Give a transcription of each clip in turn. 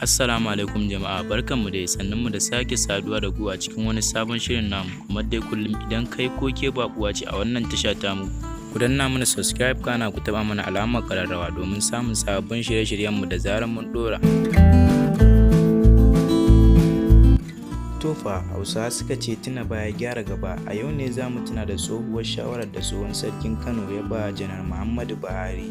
Assalamu alaikum jama'a, barkanmu dai, sannunmu da sake saduwa da ku a cikin wani sabon shirin namu. Kamar dai kullum, idan kai ko ke baƙuwa ce a wannan tasha tamu, ku danna mana subscribe, kana ku taɓa mana alamar ƙararrawa domin samun sababbin shirye-shiryenmu da zarar mun ɗora. To fa, Hausawa suka ce tuna baya gyara gaba. A yau ne za mu tuna da tsohuwar shawarar da tsohon sarkin Kano ya ba Janar Muhammadu Buhari.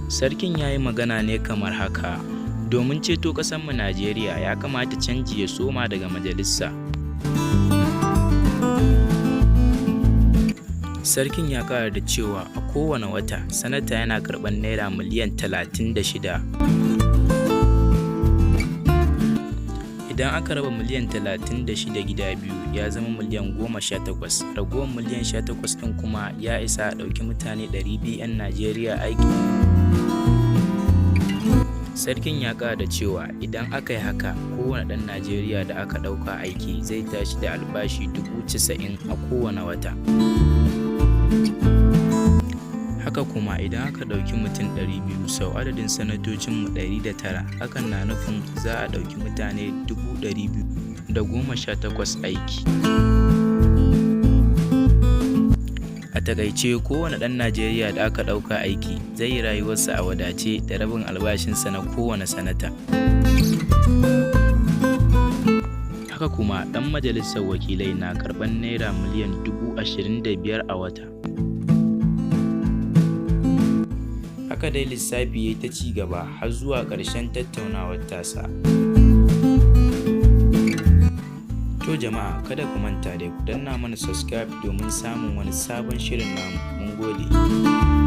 Sarkin ya yi magana ne kamar haka: domin ceto ƙasarmu Najeriya, ya kamata canji ya soma daga majalisa. Sarkin ya ƙara da cewa a kowane wata, sanata yana karɓar Naira miliyan 36. Idan aka raba miliyan 36 gida biyu, ya zama miliyan 18, ragowar miliyan 18 ɗin kuma ya isa a ɗauki mutane 200 'yan Najeriya aiki. Sarkin ya ƙara da cewa idan aka yi haka, kowane ɗan Najeriya da aka ɗauka aiki zai tashi da albashi 90,000 a kowane wata. Haka kuma idan aka ɗauki mutum 200 sau adadin sanatocinmu 109, hakan na nufin za a ɗauki mutane 218,000 aiki. A taƙaice, kowane ɗan Najeriya da aka ɗauka aiki zai yi rayuwarsa a wadace da rabin albashinsa na kowane sanata. Haka kuma ɗan majalisar wakilai na karɓar Naira miliyan 25,000 a wata. Haka dai lissafi ya yi ta ci gaba har zuwa ƙarshen tattaunawar tasa. To jama'a, kada ku manta dai ku danna mana subscribe domin samun wani sabon shirin namu. Mun gode.